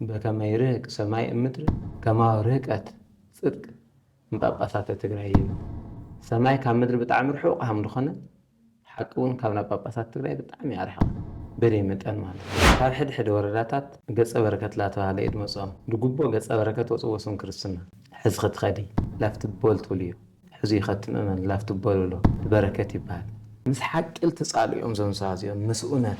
በከመይ ርህቅ ሰማይ እምድር ከማሁ ርህቀት ጽድቅ እምጳጳሳተ ትግራይ ይብል። ሰማይ ካብ ምድሪ ብጣዕሚ ርሑቕ ሃም ዝኾነ ሓቂ እውን ካብ ናብ ጳጳሳት ትግራይ ብጣዕሚ ኣርሓቕ በደይ መጠን ማለት እዩ። ካብ ሕድ ሕድ ወረዳታት ገጸ በረከት ላተባሃለ እዩ ድመፅኦም። ድጉቦ ገጸ በረከት ወፅዎ ስም ክርስትና ሕዚ ክትኸዲ ላፍቲ ቦል ትብሉ እዩ። ሕዚ ይኸትም እመን ላፍቲ ቦል ብሎ በረከት ይበሃል። ምስ ሓቂ ልትፃሉ እዮም ዞም ሰባት እዚኦም ምስ እውነት።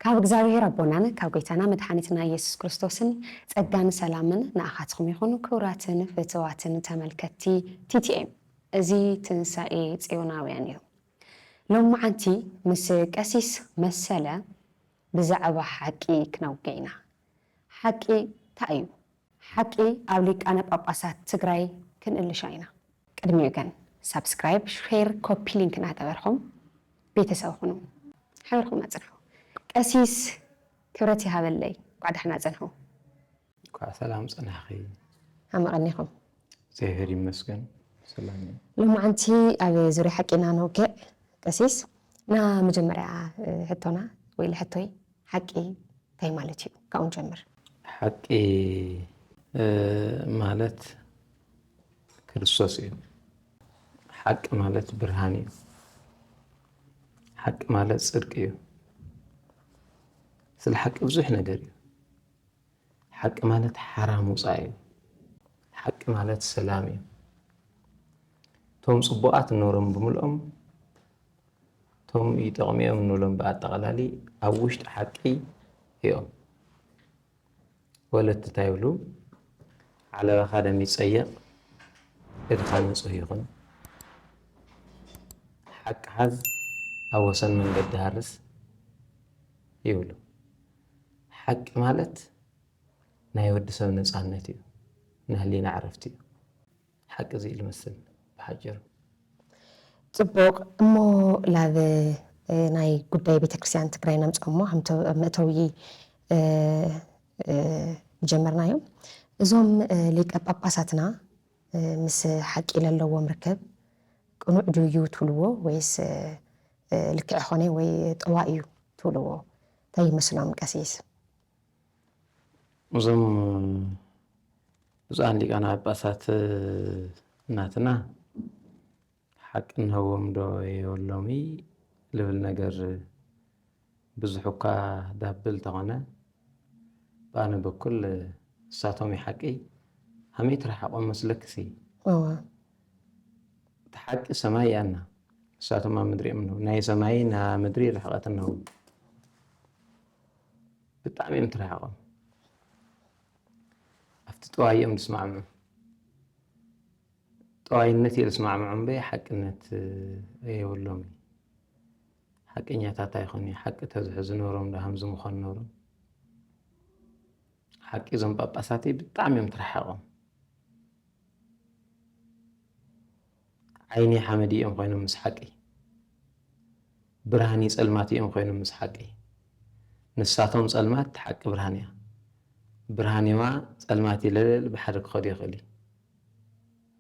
ካብ እግዚኣብሔር ኣቦናን ካብ ጎይታና መድሓኒትና ኢየሱስ ክርስቶስን ጸጋን ሰላምን ንኣኻትኩም ይኹን። ክቡራትን ፍትዋትን ተመልከትቲ ቲቲኤም፣ እዚ ትንሳኤ ጽዮናውያን እዩ። ሎማዓንቲ ምስ ቀሲስ መሰለ ብዛዕባ ሓቂ ክነውገ ኢና። ሓቂ እንታይ እዩ? ሓቂ ኣብ ሊቃነ ጳጳሳት ትግራይ ክንእልሻ ኢና። ቅድሚኡ ግን ሳብስክራይብ፣ ሼር፣ ኮፒ ሊንክ እናገበርኩም ቤተሰብ ኩኑ። ሓቢርኩም ኣጽንሑ። ቀሲስ ክብረት ይሃበለይ፣ እንኳዕ ደሕና ጸንሑ። እንኳዕ ሰላም ጸናሕኺ። ኣመቐኒኹም። እግዚኣብሔር ይመስገን ሰላም እዩ። ሎማዓንቲ ኣብ ዙርያ ሓቂ ኢና ነውግዕ። ቀሲስ፣ ና መጀመርያ ሕቶና ወይ ልሕቶይ ሓቂ እንታይ ማለት እዩ? ካብኡ ንጀምር። ሓቂ ማለት ክርስቶስ እዩ። ሓቂ ማለት ብርሃን እዩ። ሓቂ ማለት ጽድቂ እዩ። ስለ ሓቂ ብዙሕ ነገር እዩ። ሓቂ ማለት ሓራ ምውፃእ እዩ። ሓቂ ማለት ሰላም እዩ። እቶም ፅቡቓት እንብሎም ብምልኦም፣ እቶም ይጠቕሙ እዮም እንብሎም ብኣጠቓላሊ ኣብ ውሽጢ ሓቂ እዮም። ወለዲ እንታይ ይብሉ? ዓለባኻ ደም ይፀየቕ፣ እድኻ ንፁህ ይኹን፣ ሓቂ ሓዝ ኣብ ወሰን መንገዲ ሃርስ ይብሉ። ሓቂ ማለት ናይ ወዲ ሰብ ነፃነት እዩ፣ ናይ ህሊና ዕረፍቲ እዩ። ሓቂ እዚ እዩ ልመስል ብሓጭሩ። ጽቡቕ እሞ፣ ላብ ናይ ጉዳይ ቤተክርስትያን ትግራይ ነምፅኦ እሞ፣ መእተዊ ጀመርናዮም። እዞም ሊቀ ጳጳሳትና ምስ ሓቂ ለለዎም ርክብ ቅኑዕ ድዩ ትብልዎ ወይስ ልክዕ ኾነ ወይ ጠዋ እዩ ትብልዎ? እንታይ ይመስሎም ቀሲስ? እዞም ብፁዓን ሊቃነ ጳጳሳት እናትና ሓቂ እንሀዎም ዶ የብሎሚ ልብል ነገር ብዙሕ እኳ ዳብል ተኾነ፣ ብኣነ በኩል እሳቶም ሓቂ ሃመይ ትረሓቆም መስለክሲ? እቲ ሓቂ ሰማይ እያና፣ እሳቶም ኣብ ምድሪ እዮም። ናይ ሰማይ ና ምድሪ ርሕቀት ነው። ብጣዕሚ እዮም ትረሓቆም። ኣብቲ ጠዋይ እዮም ዝስማዕምዑ። ጠዋይነት እየ ዝስማዕምዑ እምበይ ሓቅነት የብሎም። ሓቀኛታት ኣይኮኑ። ሓቂ ተዝሕዙ ኖሮም ዶ ሃምዚ ምኾኑ ኖሮም። ሓቂ እዞም ጳጳሳተይ ብጣዕሚ እዮም ትረሓቆም። ዓይኒ ሓመድ እዮም ኮይኖም ምስ ሓቂ። ብርሃን ጸልማት እዮም ኮይኖም ምስ ሓቂ። ንሳቶም ጸልማት ሓቂ ብርሃን እያ። ብርሃን የማ ጸልማት ይለለል ብሓደ ክኸዱ ይኽእል እዩ።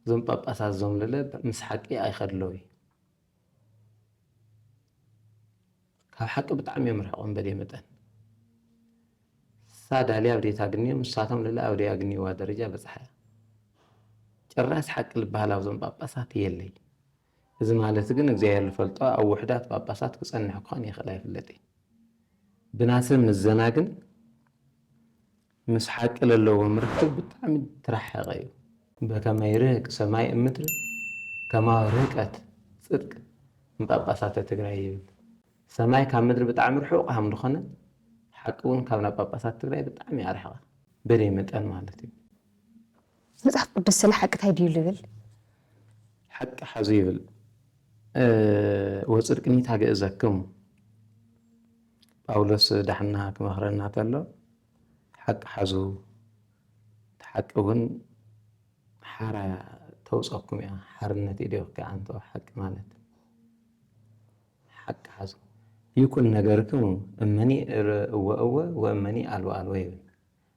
እዞም ጳጳሳት እዞም ለለ ምስ ሓቂ ኣይኸድለዊ። ካብ ሓቂ ብጣዕሚ እዮም ርሕቆም በደ መጠን። እሳ ዳልያ ኣብ ደይታ ግንዮም ንሳቶም ለለ ኣብ ደያ ግንይዋ ደረጃ በጽሓ እያ። ጭራስ ሓቂ ልበሃል ኣብዞም ጳጳሳት የለይ። እዚ ማለት ግን እግዚኣብሔር ዝፈልጦ ኣብ ውሕዳት ጳጳሳት ክጸንሕ ክኾን ይኽእል ኣይፍለጥ እዩ። ብናሰብ ምዘና ግን ምስ ሓቂ ለለዎም ርክብ ብጣዕሚ ትረሓቀ እዩ። በከመይ ርህቅ ሰማይ እምድር ከማሁ ርህቀት ጽድቅ እምጳጳሳተ ትግራይ ይብል። ሰማይ ካብ ምድሪ ብጣዕሚ ርሑቕ ሃም ዝኾነ ሓቂ እውን ካብ ናብ ጳጳሳት ትግራይ ብጣዕሚ ኣርሕቐ በደይ መጠን ማለት እዩ። መጽሓፍ ቅዱስ ስለ ሓቂ እንታይ ድዩ ልብል? ሓቂ ሓዙ ይብል። ወፅድቅኒ ታገእዘክሙ ጳውሎስ ዳሕና ክመኽረና ተሎ ሓቂ ሓዙ፣ ሓቂ እውን ሓራ ተውፀኩም እያ። ሓርነት ኢደወኪ ኣንተ ሓቂ ማለት ሓቂ ሓዙ። ይኩን ነገርክሙ እመኒ እወ እወ ወእመኒ ኣልወ ኣልወ ይብል።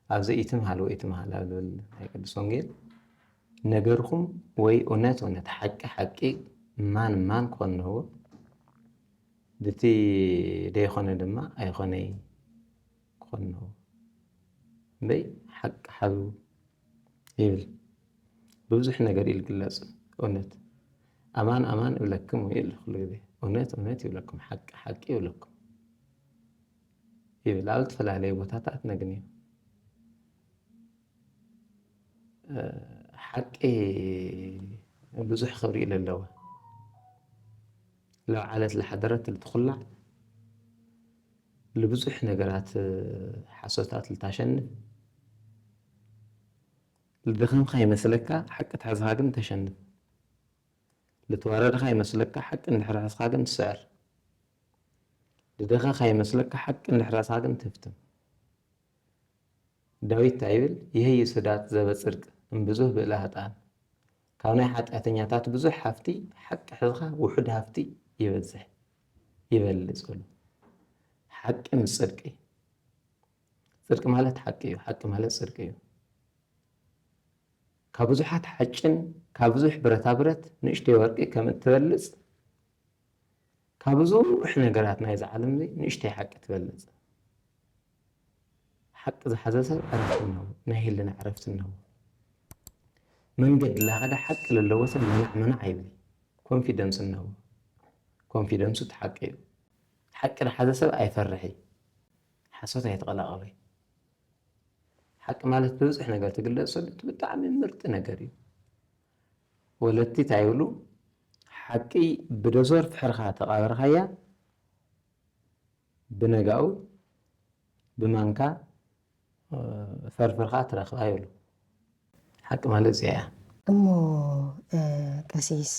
ኣብዚ ኢትምሃል ወኢትምሃል ኣብ ዝብል ናይ ቅዱስ ወንጌል ነገርኩም ወይ እውነት እውነት ሓቂ ሓቂ ማን ማን ክኾን ነዎ ድቲ ደይኾነ ድማ ኣይኾነይ ክኾን ነው። እምበይ ሓቂ ሓዙ ይብል። ብብዙሕ ነገር ይግለጽ። እውነት ኣማን ኣማን እብለክም ይብል ኩሉ ግዜ። እውነት እውነት ይብለኩም፣ ሓቂ ሓቂ ይብለኩም ይብል። ኣብ ዝተፈላለየ ቦታታት ነግንዮ። ሓቂ ብዙሕ ክብሪ እዩ ለለዋ። ለውዓለት ለሓደረት ልትኹላዕ ልብዙሕ ነገራት ሓሶታት ልታሸንፍ፣ ልደኸምካ ይመስለካ ሓቂ ትሕዝኻ ግን ተሸንፍ። ልትዋረድኻ ይመስለካ ሓቂ እንድሕር ሕዝኻ ግን ትስዕር። ልደኸኻ ይመስለካ ሓቂ እንድሕር ሕዝኻ ግን ትፍትም። ዳዊት እንታይ ይብል? ይህይስ ህዳት ዘበጽድቅ እምብዙህ ብእለ ሀጣን። ካብ ናይ ሓጢኣተኛታት ብዙሕ ሃፍቲ ሓቂ ሕዝኻ ውሑድ ሃፍቲ ይበዝሕ፣ ይበልጽ በሉ። ሓቂ ምስ ጽድቂ። ጽድቂ ማለት ሓቂ እዩ። ሓቂ ማለት ጽድቂ እዩ። ካብ ብዙሓት ሓጭን ካብ ብዙሕ ብረታ ብረት ንእሽተይ ወርቂ ከም እትበልጽ ካብ ብዙሕ ነገራት ናይዚ ዓለም እዚ ንእሽተይ ሓቂ ትበልጽ። ሓቂ ዝሓዘ ሰብ ዕረፍቲ እነሆ፣ ናይ ህልና ዕረፍቲ እነሆ። መንገዲ ላኸደ ሓቂ ለለዎ ሰብ መናዕ መናዕ ኣይብል። ኮንፊደንስ እነሆ። ኮንፊደንሱ እቲ ሓቂ እዩ። ሓቂ ዝሓዘ ሰብ ኣይፈርሕ እዩ። ሓሶት ኣይተቐላቐሎ እዩ። ሓቂ ማለት ብብዙሕ ነገር ትግለጽ ዘሎ እቲ ብጣዕሚ ምርጥ ነገር እዩ። ወለቲ እንታይ ይብሉ? ሓቂ ብደዞር ፍሕርኻ ተቓበርካያ ብነጋኡ ብማንካ ፈርፍርካ ትረኽባ ይብሉ። ሓቂ ማለት እዚኣ እያ። እሞ ቀሲስ፣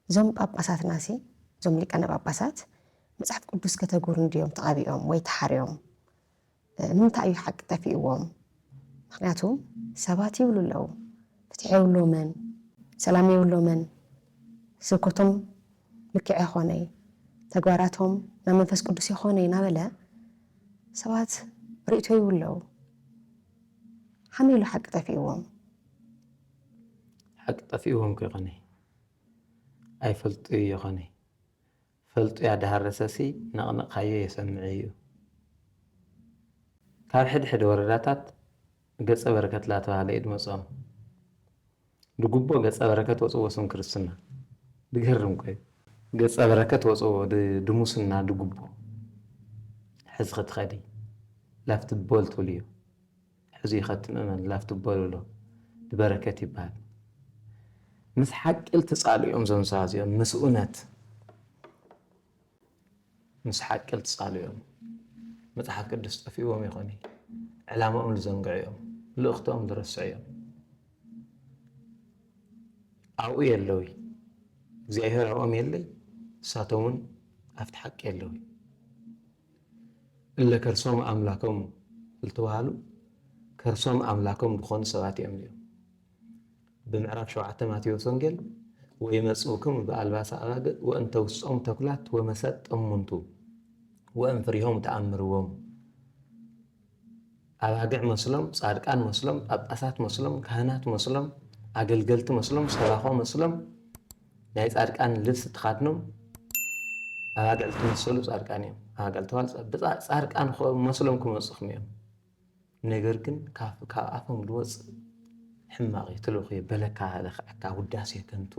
እዞም ጳጳሳትናሲ፣ እዞም ሊቃነ ጳጳሳት መጽሓፍ ቅዱስ ከተግብሩ እንድዮም ተቐቢኦም ወይ ተሓርዮም? ንምንታይ እዩ ሓቂ ጠፊእዎም? ምኽንያቱ ሰባት ይብሉ ኣለዉ፣ ፍትሒ የብሎምን፣ ሰላም የብሎምን፣ ስብከቶም ልክዕ የኾነይ፣ ተግባራቶም ናብ መንፈስ ቅዱስ የኾነይ እናበለ ሰባት ርእይቶ ይብሉ ኣለዉ። ሓመይ ኢሉ ሓቂ ጠፊእዎም? ሓቂ ጠፊእዎም ከይኾነይ ኣይፈልጡ ይኾነይ ፈልጡ ያዳሃረሰሲ ነቕነቕካዮ የሰምዕ እዩ። ካብ ሕድ ሕድ ወረዳታት ገጸ በረከት ላተባህለ እዩ ድመጾም። ድጉቦ ገጸ በረከት ወጽዎ ስም ክርስትና ድገርም ኮይ ገጸ በረከት ወጽዎ ድሙስና ድጉቦ ሕዚ ክትኸዲ ላፍትቦል ትብልዮ። ሕዚ ይኸትም እመን ላፍትቦ ልብሎ ድበረከት ይበሃል። ምስ ሓቂ ልትጻሉ እዮም ዞም ሰባት እዚኦም ምስ እውነት ምስ ሓቂ ልትጻሉ እዮም። መጽሓፍ ቅዱስ ጠፊእዎም ይኾን እዩ። ዕላማኦም ልዘንግዑ እዮም። ልእኽቶኦም ልረስዑ እዮም። ኣብኡ የለዊ እግዚኣብሔር ኣብኦም የለይ እሳቶም እውን ኣብቲ ሓቂ የለዊ። እለ ከርሶም ኣምላኮም ልተባሃሉ ከርሶም ኣምላኮም ዝኾኑ ሰባት እዮም እዚኦም። ብምዕራፍ ሸውዓተ ማቴዎስ ወንጌል ወይመጽኡክሙ ብኣልባሰ ኣባግዕ ወእንተ ውስጾም ተኩላት ወመሰጥ ጠሙንቱ ወእንፍሪሆም ተኣምርዎም። ኣባግዕ መስሎም፣ ጻድቃን መስሎም፣ ጳጳሳት መስሎም፣ ካህናት መስሎም፣ ኣገልገልቲ መስሎም፣ ሰባኾ መስሎም ናይ ጻድቃን ልብሲ ተኻድኖም ኣባግዕ ልትመሰሉ ጻድቃን እዮም። ኣባግዕ ልተባሉ ጻድቃን መስሎም ክመጽኹም እዮም። ነገር ግን ካብ ኣፎም ልወጽእ ሕማቕ እዩ፣ ትልእኹ እዩ፣ በለካ ለኽዐካ፣ ውዳሴ ከንቱ፣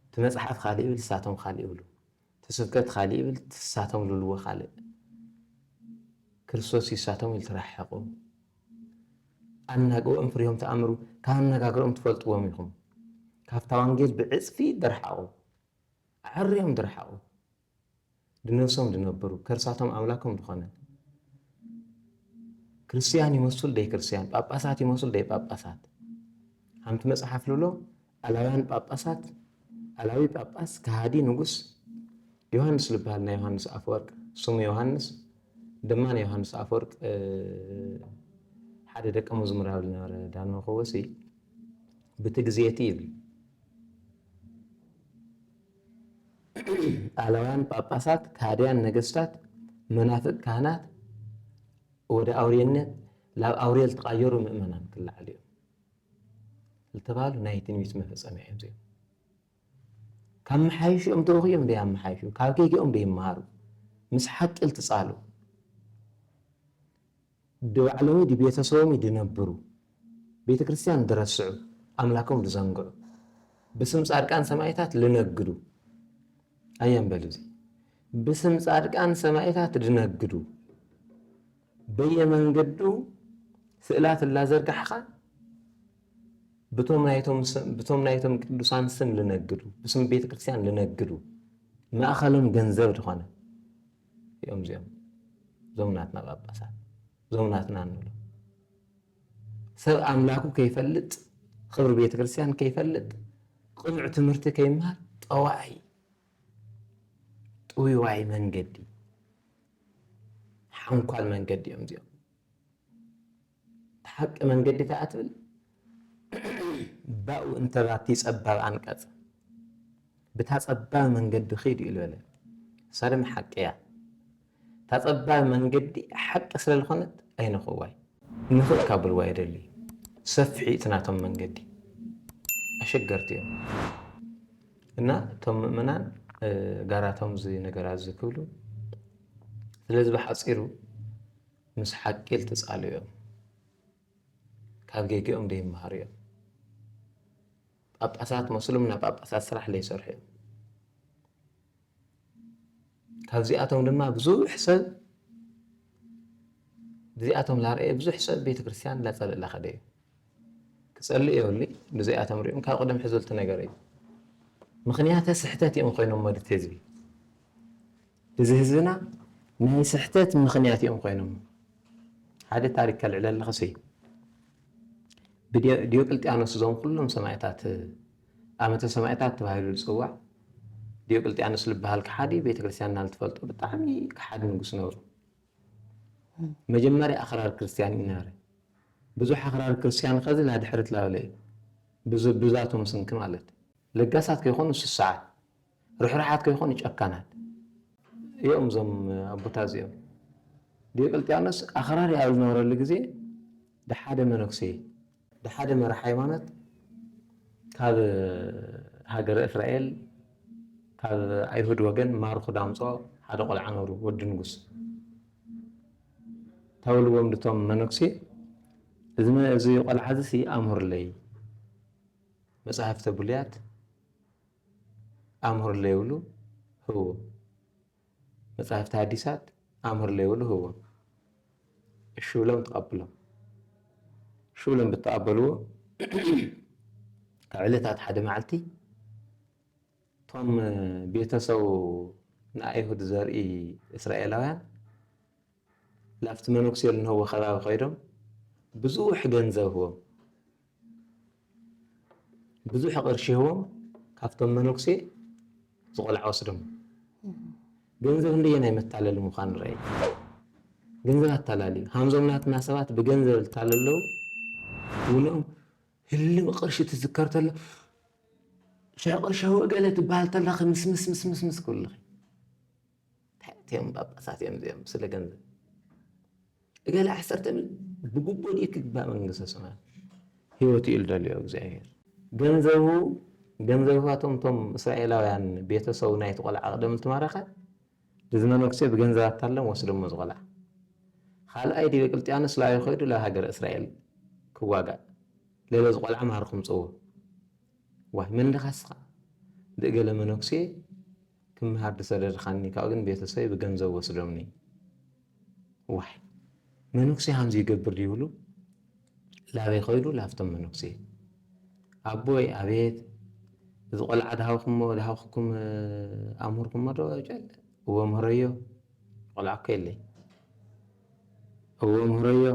እቲ መጽሓፍ ካልእ ይብል፣ እሳቶም ካልእ ይብሉ። እቲ ስብከት ካልእ ይብል፣ እሳቶም ልብልዎ ካልእ። ክርስቶስ ይሳቶም ኢሉ ተራሓሓቑ። ኣናግኦም ፍሬኦም ተኣምሩ፣ ካብ ኣነጋግሮም ትፈልጥዎም ኢኹም። ካብታ ወንጌል ብዕጽፊ ድረሓቑ፣ ኣዐርዮም ድረሓቑ። ድነብሶም ድነብሩ፣ ከርሳቶም ኣምላኮም ድኾነ። ክርስትያን ይመስሉ ደይ ክርስትያን፣ ጳጳሳት ይመስሉ ደይ ጳጳሳት። ሓምቲ መጽሓፍ ልብሎ ኣላውያን ጳጳሳት ኣላዊ ጳጳስ ከሃዲ ንጉስ ዮሃንስ ልበሃል ናይ ዮሃንስ ኣፈወርቅ ስሙ ዮሃንስ ድማ ናይ ዮሃንስ ኣፈወርቅ ሓደ ደቀ መዝሙር ኣብ ዝነበረ ዳንመ ከወሲ ብቲ ግዜ እቲ ይብል ኣላውያን ጳጳሳት ከሃድያን ነገስታት መናፍቅ ካህናት ወደ አውሬነት ላብ አውሬ ልተቃየሩ ምእመናን ክለዓሉ እዮም። ዝተባህሉ ናይ ትንቢት መፈጸምያ እዮም እዚኦም። ካብ መሓይሹ እዮም ተወኺኦም ደይ ኣመሓይሹ፣ ካብ ጌግኦም ደይ ይመሃሩ። ምስ ሓቂ ልትጻሉ፣ ድባዕሎሚ ድቤተሰቦሚ ድነብሩ፣ ቤተ ክርስቲያን ድረስዑ፣ ኣምላኮም ድዘንግዑ፣ ብስም ጻድቃን ሰማይታት ልነግዱ። ኣየን በሉ እዚ። ብስም ጻድቃን ሰማይታት ድነግዱ፣ በየመንገዱ ስእላት እላዘርጋሕኻ፣ ብቶም ናይቶም ስም-፣ ብቶም ናይቶም ቅዱሳን ስም ልነግዱ፣ ብስም ቤተ ክርስቲያን ልነግዱ፣ ማእኸሎም ገንዘብ ዝኾነ እዮም እዚኦም። እዞም ናትና ጳጳሳት፣ እዞም ናትና ንብሎ። ሰብ ኣምላኩ ከይፈልጥ፣ ክብሪ ቤተ ክርስቲያን ከይፈልጥ፣ ቅኑዕ ትምህርቲ ከይምሃር፣ ጠዋይ፣ ጥውይዋይ መንገዲ፣ ሓንኳል መንገዲ እዮም እዚኦም። እቲ ሓቂ መንገዲ እንታይ እያ ትብል? ባኡ እንተ ባቲ ጸባብ ኣንቀጽ፣ ብታ ጸባብ መንገዲ ኺድ ኢሉ በለ። እሳ ድማ ሓቂ እያ። እታ ጸባብ መንገዲ ሓቂ ስለ ዝኾነት ኣይንኽዋይ። ንኽእል ካብ ብልዋ የደሊ። ሰፍሒ እቲ ናቶም መንገዲ። ኣሸገርቲ እዮም። እና እቶም ምእመናን፣ እ፣ ጋራቶም እዚ ነገራት እዚ ክብሉ፣ ስለዚ ብሓጺሩ ምስ ሓቂ ልትጻሉ እዮም። ካብ ጌግኦም ደይመሃሩ እዮም። ጳጳሳት መስሎም ናብ ጳጳሳት ስራሕ ለይሰርሑ እዮም። ካብዚኣቶም ድማ ብዙሕ ሰብ፣ እዚኣቶም ላርአየ ብዙሕ ሰብ ቤተ ክርስቲያን ላጸልእ ላኸደ እዩ። ክጸልእ የብሉይ። ብዚኣቶም ሪኦም ካብ ቅደም ሕዘልቲ ነገር እዩ። ምኽንያተ ስሕተት እዮም ኮይኖም ማለት ህዝቢ። እዚ ህዝብና ናይ ስሕተት ምኽንያት እዮም ኮይኖም። ሓደ ታሪክ ከልዕለልኺ ስይ። ብዲዮ-፣ ዲዮቅልጥያኖስ እዞም ኩሎም ሰማዕታት፣ ዓመተ ሰማዕታት ተባሂሉ ዝጽዋዕ፣ ዲዮቅልጥያኖስ ዝበሃል ከሓዲ ቤተክርስትያንና ልትፈልጦ ብጣዕሚ ከሓዲ ንጉስ ነሩ። መጀመርያ ኣኽራር ክርስትያን እዩ ነረ። ብዙሕ ኣኽራር ክርስትያን ኸዚ ናድሕሪት ላበለ እዩ። ብዝ-፣ ብዛቶም ስንኪ ማለት። ለጋሳት ከይኾኑ ስሱዓት፣ ርሕሩሓት ከይኾኑ ጨካናት እዮም እዞም ኣቦታት እዚኦም። ዲዮቅልጥያኖስ ኣኽራሪ ኣብ ዝነበረሉ ግዜ ድሓደ መነኩሴ፣ ድሓደ መራሕ ሃይማኖት ካብ ሃገረ እስራኤል፣ ካብ ኣይሁድ ወገን ማርኹ ዳምጾ ሓደ ቆልዓ ነሩ፣ ወዲ ንጉስ። ተብልዎም ድቶም መነኩሴ፣ "እዚ መ-፣ እዚ ቆልዓ እዚ ሲ ኣምሁርለይ፣ መጻሕፍተ ብሉያት ኣምሁርለይ" ይብሉ፣ ህዎ። መጻሕፍተ ሓዲሳት ኣምሁርለይ ይብሉ፣ ህዎ። እሺ ብሎም ተቐብሎም። እሺ ብሎም ብተቐበልዎ፣ ካብ ዕለታት ሓደ መዓልቲ፣ እቶም ቤተሰቡ ንኣይሁድ ዘርኢ እስራኤላውያን ላብቲ መነኩሴ ልንህዎ ከባቢ ከይዶም ብዙሕ ገንዘብ ህቦም፣ ብዙሕ ቅርሺ ህቦም ካብቶም መነኩሴ ዝቆልዓ ወስዶም። ገንዘብ እንደየናይ መታለሊ ምዃኑ ረኣይ። ገንዘብ ኣታላልዩ። ሃምዞም ናትና ሰባት ብገንዘብ ልታለለዉ ውንኦም ህልም ቅርሺ ትዝከር ተሎ፣ "ሽሕ ቅርሺ ህወ ገለ" ትበሃል ተላ፣ ምስ፣ ምስ፣ ምስ፣ ምስ፣ ምስ ክብልኺ። እንታይ እዮም ጳጳሳት እዮም እዚኦም ስለ ገንዘብ? እገለ ዓሰርተ ሚል ብጉቦ ድዩ ክግባእ መንግስተ ሰማያት? ህይወት እዩ ልደልዮ እግዚኣብሔር። ገንዘቡ፣ ገንዘብባቶም እቶም እስራኤላውያን ቤተሰቡ ናይቲ ቆልዓ ቅደም ልትማረኸ፣ እዚ መነኩሴ ብገንዘብ ኣታሎም ወስዶሞ ዝቆልዓ። ካልኣይ ዲዮቅልጥያኖስ ላዮ ከይዱ ላብ ሃገረ እስራኤል ክዋጋእ። ለለ ዝቆልዓ ማርኹም ጽዎ። ዋይ፣ መን ዲኻ እስኻ? ብእገለ መነኩሴ ክምሃር ድሰደድኻኒ፣ ካብኡ ግን ቤተሰበይ ብገንዘብ ወስዶምኒ። ዋይ፣ መነኩሴ ሃምዚ ይገብር ድዩ ብሉ? ላበይ ኸይዱ? ላፍቶም መነኩሴ። ኣቦይ፣ ኣቤት፣ እዚ ቆልዓ ድሃብኩሞ፣ ድሃብኩኩም፣ ኣምህርኩሞ ዶ? ጨለ። እወ ምህረዮ። ቆልዓ እኮ የለይ። እወ ምህረዮ።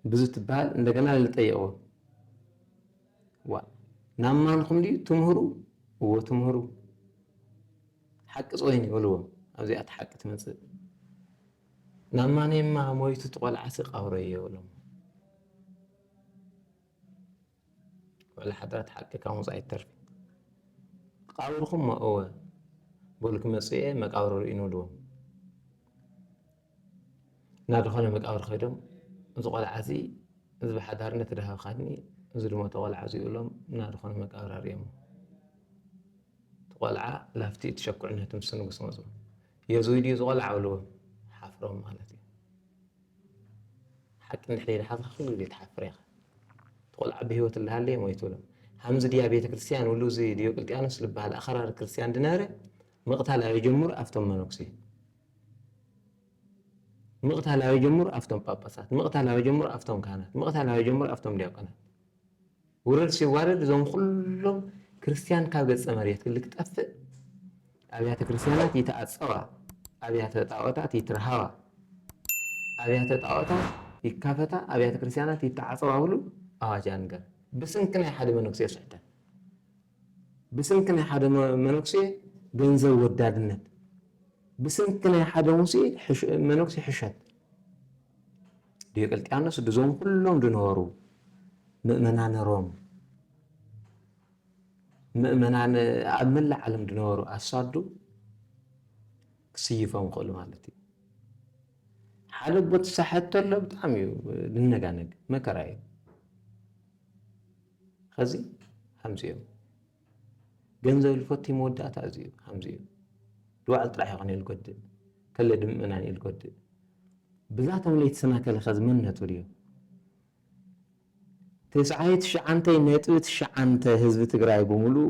ብዙ ትበሃል፣ እንደገና ልጠየቕዎ። ዋ፣ ናብ ማንኹም ድዩ ትምህሩ? እዎ ትምህሩ። ሓቂ ጽወይኒ በልዎም። ኣብዚኣ እቲ ሓቂ ትመጽእ። ናብ ማነይማ ሞይቱ እቲ ቆልዓሲ ቀብረዮ በሎም። ውዕሊ ሓዳራት ሓቂ ካብ ምውጻእ ኣይትተርፍን። ቀብርኹም እወ በሉ ክመጽእ እየ መቃብር ርእዩ ንብልዎም። እናድኾነ መቃብር ከይዶም፣ "እዚ ቆልዓ እዚ፣ እዚ ብሓዳርነት ድሃብኻኒ፣ እዚ ዝሞተ ቆልዓ እዚ" ይብሎም፣ እናድኾነ መቃብር ኣርእዮሞ። እቲ ቆልዓ ላፍቲ ትሸኩዕነት ምስ ንጉስ መፁ። የዙይ ድዩ ዝቆልዓ ብልዎም ሓፍሮም ማለት እዩ። ሓቂ እንድሕር ኢልካ ኩሉ ግዜ ትሓፍር ኢኻ። እቲ ቆልዓ ብህይወት እንዳሃለየ ሞይቱ ኢሎም። ሃምዚ ድያ ቤተ ክርስቲያን ውሉ እዚ ዲዮቅልጥያኖስ ዝበሃል ኣኸራሪ ክርስቲያን ድነበረ ምቕታል ኣበይ ጀምሩ ኣብቶም መነኩሴ። ምቕታል ኣበይ ጀምሩ ኣብቶም ጳጳሳት። ምቕታል ኣበይ ጀምሩ ኣብቶም ካህናት። ምቕታል ኣበይ ጀምሩ ኣብቶም ዲያቆናት። ውረድ ሲዋረድ እዞም ኩሎም ክርስቲያን ካብ ገጸ መሬት ክልክ ጠፍእ ኣብያተ ክርስቲያናት ይተኣጸዋ፣ ኣብያተ ጣዖታት ይትርሃዋ፣ ኣብያተ ጣዖታት ይካፈታ፣ ኣብያተ ክርስቲያናት ይተዓጸዋ ብሉ ኣዋጅ ኣንገር። ብስንኪ ናይ ሓደ መነኩሴ ስሕተት፣ ብስንኪ ናይ ሓደ መ- መነኩሴ ገንዘብ ወዳድነት፣ ብስንኪ ናይ ሓደ ሙሴ ሕሽ- መነኩሴ ሕሸት። ዲዮቅልጥያኖስ ድዞም ኩሎም ድነበሩ ምእመናን ሮም ምእመናን ኣብ መላእ ዓለም ዝነበሩ ኣሳዱ ክስይፎም ክኽእሉ ማለት እዩ። ሓደ ቦት ሳሐት ተሎ ብጣዕሚ እዩ ዝነጋነግ መከራ እዩ። ኸዚ ሃምዚ እዮም። ገንዘብ ልፈቲ መወዳእታ እዚ እዩ። ሃምዚ እዩ። ድዋዕል ጥራሕ ይኾነ ኢልጎድእ ከለ ድምእመናን ኢልጎድእ ብዛቶም ለይተሰናከለ ኸዚ መንነቱ ድዩ? ተስዓይ ትሽዓንተይ ነጥቢ ትሽዓንተ ህዝቢ ትግራይ ብምሉኡ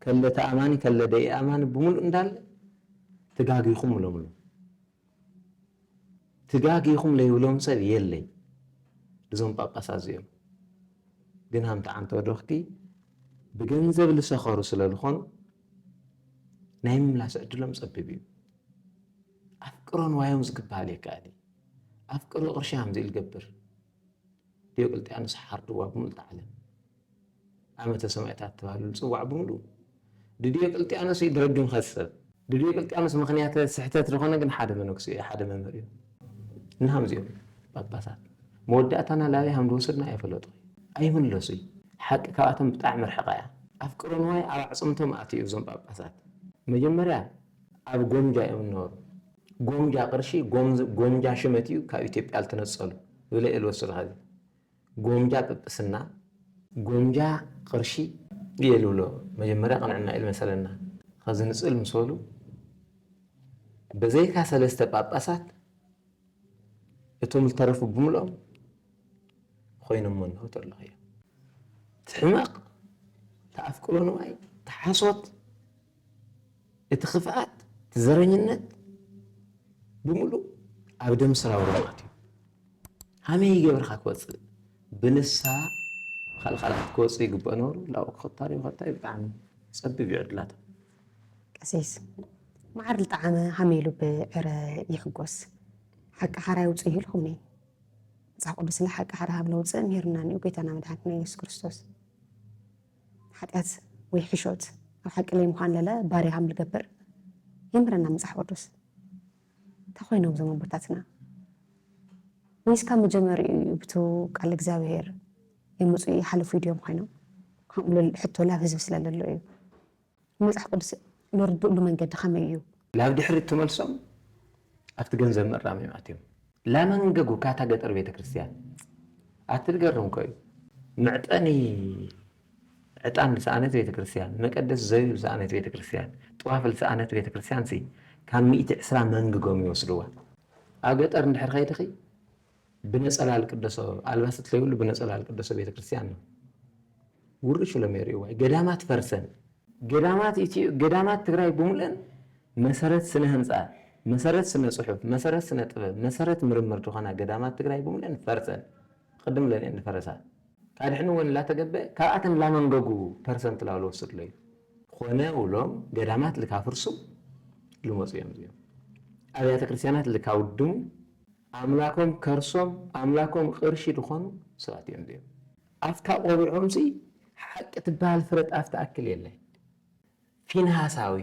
ከለ ተኣማኒ ከለ ደይኣማኒ ብምሉእ እንዳለ ትጋጊኹም ብሎምሉ። ትጋጊኹም ለይብሎም ሰብ የለይ። እዞም ጳጳሳት እዚኦም ግን ሃምቲ ዓንተ ወደኽቲ ብገንዘብ ልሰኸሩ ስለ ዝኾኑ ናይ ምምላስ ዕድሎም ጸቢብ እዩ። ኣፍቅሮ ንዋዮም ዝግበሃል የከኣል እዩ። ኣፍቅሮ ቅርሺ ሃምዚ ኢልገብር ዲዮቅልጥያኖስ ሓርድዋ ብምልቲ ዓለም ዓመተ ሰማእታት ተባህሉ ዝፅዋዕ ብምሉ ድዲዮቅልጥያኖስ እዩ ድረግም ኸሰብ ድዲዮቅልጥያኖስ ምኽንያተ ስሕተት ዝኾነ ግን ሓደ መነኩስ እዩ ሓደ መምህር እዩ። ንሃምዚኦም ጳጳሳት መወዳእታና ላበይ ሃም ዝወሰድና ኣይፈለጡ ኣይምለሱ እዩ። ሓቂ ካብኣቶም ብጣዕሚ ርሕቓ እያ። ኣፍቅሮ ንዋይ ኣብ ኣዕፅምቶም ኣትዩ እዞም ጳጳሳት መጀመርያ ኣብ ጎምጃ እዮም እነበሩ። ጎምጃ ቅርሺ ጎምዝ- ጎምጃ ሽመት እዩ ካብ ኢትዮጵያ ልትነጸሉ ዝብለ እየ ልወስድ ኸዚ ጎምጃ ጵጵስና ጎምጃ ቅርሺ እየ ልብሎ። መጀመርያ ቅንዕና እዩ ልመሰለና ኸዚ ንጽል ምስ በሉ በዘይካ ሰለስተ ጳጳሳት እቶም ዝተረፉ ብምልኦም ኮይኖም መነው ተለኽዮ። ትሕመቕ ተኣፍቅሮ ንዋይ ተሓሶት እቲ ክፍኣት እቲ ዘረኝነት ብምሉእ ኣብ ደም ስራውሮ ማለት እዩ። ሃመይ ይገብርካ ክወፅእ ብንሳ ካልእ ካልኣት ክወፅእ ይግብኦ ነበሩ ላኡ ክኸታሪ ይኸታይ ብጣዕሚ ፀቢብ እዩ ዕድላቶም። ቀሲስ መዓር ዝጠዓመ ሃመይ ኢሉ ብዕረ ይሕጎስ ሓቂ ሓራ ይውፅእ እዩ ኢልኩምኒ። መፅሓፍ ቅዱስለ ሓቂ ሓራ ሃብ ለውፅእ ምሂርና ኒኡ ጎይታና መድሓኒትና የሱስ ክርስቶስ። ሓጢኣት ወይ ሕሾት ኣብ ሓቂ ለይ ምዃን ለለ ባርያ ሃም ልገብር የምህረና መፅሓፍ ቅዱስ። እንታይ ኮይኖም እዞም ኣቦታትና? ወይስ ካብ መጀመሪኡ እዩ ብቱ ቃል እግዚኣብሔር የምፁ ይሓልፉ ድዮም ኮይኖም? ከምኡ ልል ሕቶ ላብ ህዝቢ ስለ ለሎ እዩ። መፅሓፍ ቅዱስ ንርድእሉ መንገዲ ከመይ እዩ? ላብ ድሕሪት ትመልሶም ኣብቲ ገንዘብ ምእራም እዮም ኣትዮም። ላመንገጉ ካታ ገጠር ቤተ ክርስቲያን ኣትልገርም ኮዩ መዕጠኒ ዕጣን ዝሰኣነት ቤተክርስትያን፣ መቀደስ ዘቢብ ዝሰኣነት ቤተክርስትያን፣ ጥዋፍ ዝሰኣነት ቤተክርስትያን ሲ ካብ ሚእቲ ዕስራ መንግጎም ይወስድዋ። ኣብ ገጠር እንድሕር ከይድኺ ብነፀላ ልቅደሶ፣ ኣልባሳት ለይብሉ ብነፀላ ልቅደሶ ቤተክርስትያን ነው። ውርሽ ኢሎም የርእይዋ። ገዳማት ፈርሰን። ገዳማት ኢትዮ ገዳማት ትግራይ ብምልእን መሰረት ስነ ህንፃ፣ መሰረት ስነ ፅሑፍ፣ መሰረት ስነ ጥበብ፣ መሰረት ምርምር ዝኾና ገዳማት ትግራይ ብምልእን ፈርሰን። ቅድም ኢለን እየን ዝፈረሳ። ካድሕንወን ላተገበ ካብኣተን ላመንገጉ ፐርሰንት ላሉ ወስድ ለዩ። ኮነ ውሎም ገዳማት ልካፍርሱ ልመፁ እዮም እዚኦም። ኣብያተ ክርስቲያናት ልካውድሙ ኣምላኮም ከርሶም ኣምላኮም ቅርሺ ዝኾኑ ሰባት እዮም እዚኦም። ኣፍታ ቆቢዖም ሲ ሓቂ ትበሃል ፍረ ጣፍ ትኣክል የለ። ፊንሃሳዊ